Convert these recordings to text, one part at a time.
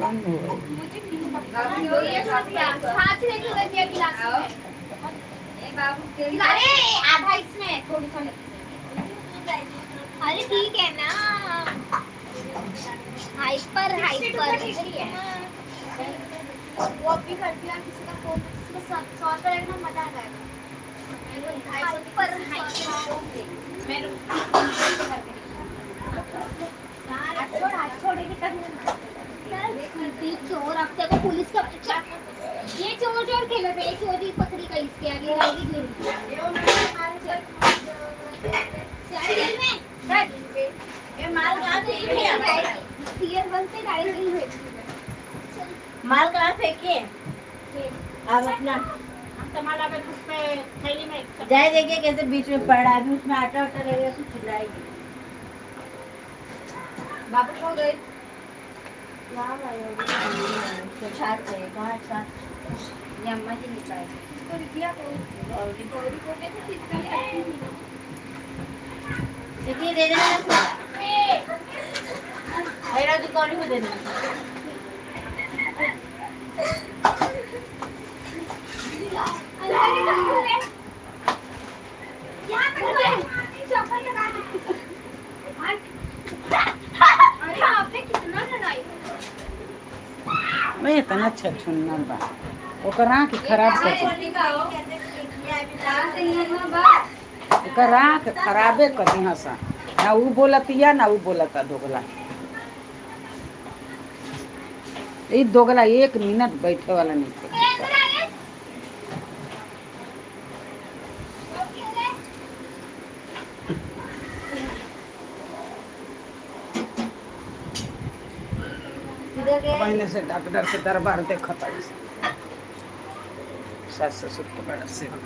बंद हो गइल। अरे आधा इसमें थोड़ी सा। अरे ठीक है ना, हाइपर हाइपर वो भी कर दिया। किसी का फोन, किसी का 100 रुपये लगना, मजा आ जाएगा। हाइपर हाइपर हाथ छोड़, हाथ छोड़ेगी तब। चोर, अब देखो पुलिस का। ये चोर चोर खेल रहे, चोरी पकड़ी गई, इसके आगे जाएगी जेल में। माल कहाँ फेंके? सीएल बनते डायरेक्ट जेल में। माल कहाँ फेंके आप अपना? जाए, देखिए कैसे बीच में पड़ा है। अभी उसमें आटा वाटा रहेगा तो चिल्लाएगी। बाबू कहाँ गए? तो छात पे, कहाँ छात? ये अम्मा जी निकाल। गौरी। देखिए, दे देना थोड़ा। मेरा दुकान को दे देना। अंदर निकाल रहे। यहाँ तक चप्पल लगा दे। अरे आपने कितना लड़ाई। मैं इतना अच्छा छुन्नर बा, ओकर आँख खराब कर दी। ओकर आँख खराबे कर दी हसा। ना ऊ बोलतिया, ना ऊ बोलता। दोगला, ई दोगला एक मिनट बैठे वाला नहीं थे। अंदर आ गए। किधर गए? पहले से डॉक्टर के दरबार देखता है। सास ससुर के बड़ा सेवा।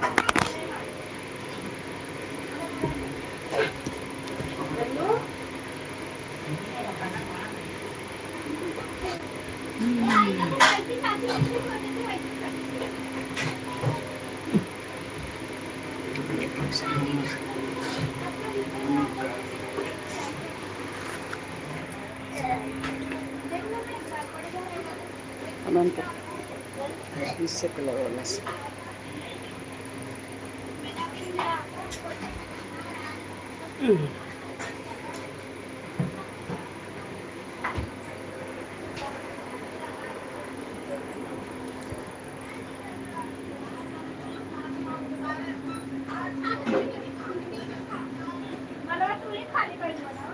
अनंत इससे के लगवला से। मला तुरी खाली पाहिजे मला।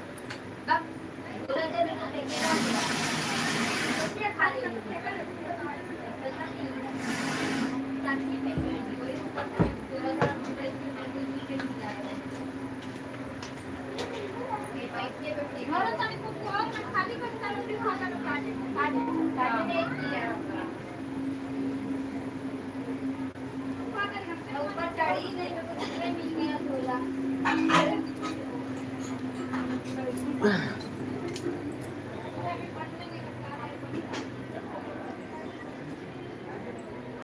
ऊपर चढ़ी नहीं तो कितने मिल गया झोला।